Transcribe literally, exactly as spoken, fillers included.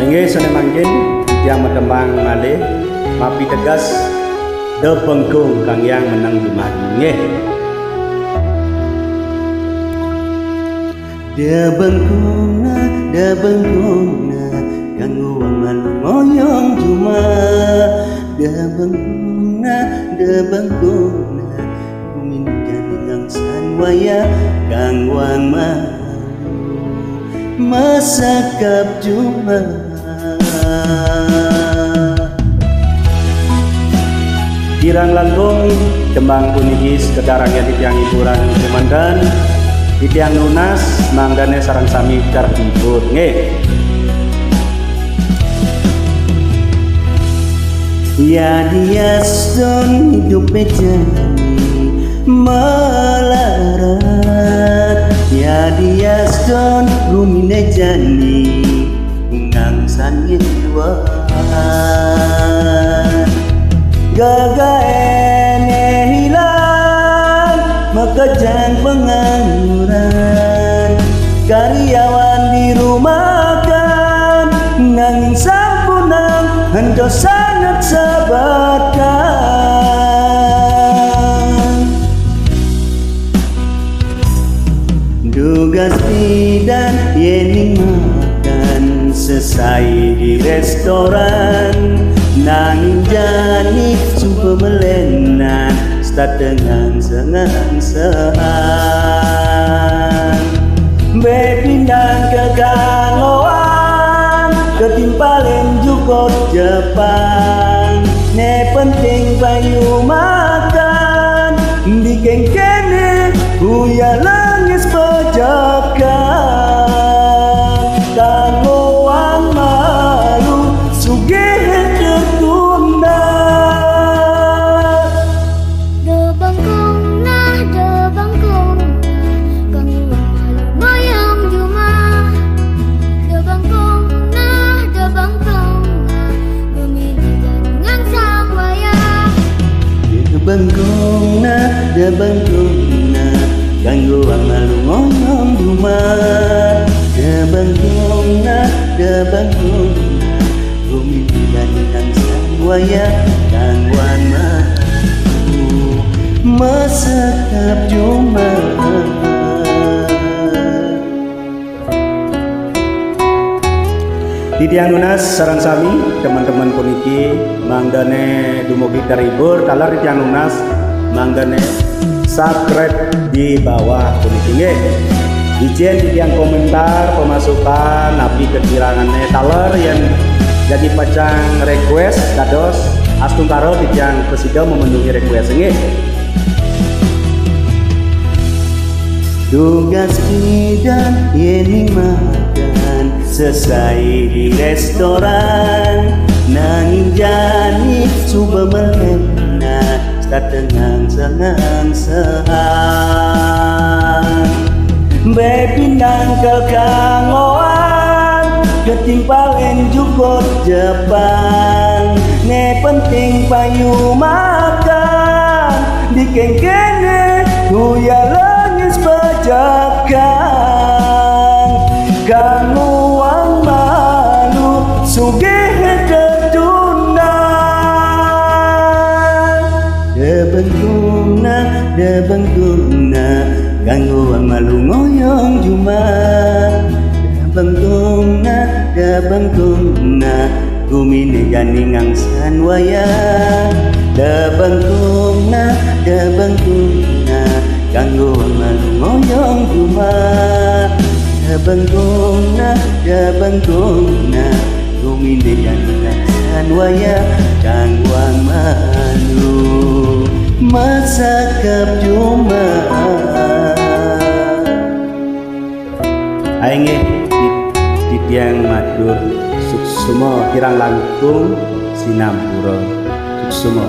Inggih, sané mangkin titiang matembang malih mapiteges, "Da Bengkung Kang Hyang Meneng Dumadi." Inggih. Da bengkung na, da bengkung na, kanggo wong malu ngoyong jumah. Da bengkung na, da bengkung na, gumining jani ngangsan wayah kang wang malu masekep jumah. Kirang langkung tembang puniki sekedar anggén titiang hiburan kémanten. Titiang nunas mangdané sareng sami terhibur. Nggih. Yadiya sedon hidup jani melarat, yadiya sedon guminé jani ngangsan ngiwat. Gagaéné hilang, makejang pengangguran. Karyawan dirumahkan, nanging sampunang ento sanget sebatkan. Dugas pidan yéning makan sesai di restoran, nanging jani suba melenan, setatengang sengang sehan. Bé pindang ka Kanggoang, ketimpalin jukut Jepang. Né penting payu makan, di kéngkéné uyah lengis pejekan. Kanggoang malu sugih tertunda. Da bengkung na, da bengkung na, kanggo wong malu ngoyong jumah. Da bengkung na, da bengkung na, gumining jani ngangsan wayah. Da bengkung na, da bengkung na, kanggo wong malu ngoyong jumah. Da bengkung na, da bengkung na, gumining jani ngangsan wayah kang wang malu masekep jumah. Titiang nunas sareng sami, teman-teman puniki, mangdané dumugi terhibur, taler titiang nunas, mangdané subscribe di bawah puniki nggih. Ijin titiang komentar, pemasukan, napi kekirangané, taler yén jagi pacang request dados astungkara titiang prasida memenuhi request nggih. Dugas pidan yéning makan sesai di restoran, nanging jani suba melenan, setatengang sengang sehan. Bé pindang ka Kanggoang, ketimpalin jukut Jepang. Né penting payu makan, di kéngkéné uyah lengis pejekan. Kanggoang malu sugih tertunda. Da bengkung na, da bengkung na, kanggo wong malu ngoyong jumah. Da bengkung na, da bengkung na, guminé jani ngangsan wayah. Da bengkung na, da bengkung na, kanggo wong malu ngoyong jumah. Da bengkung na, da bengkung na, guminé jani ngangsan wayah kang wong malu masekep jumah. Inggih, ti-, titiang matur suksma kirang langkung sinampura. Suksma.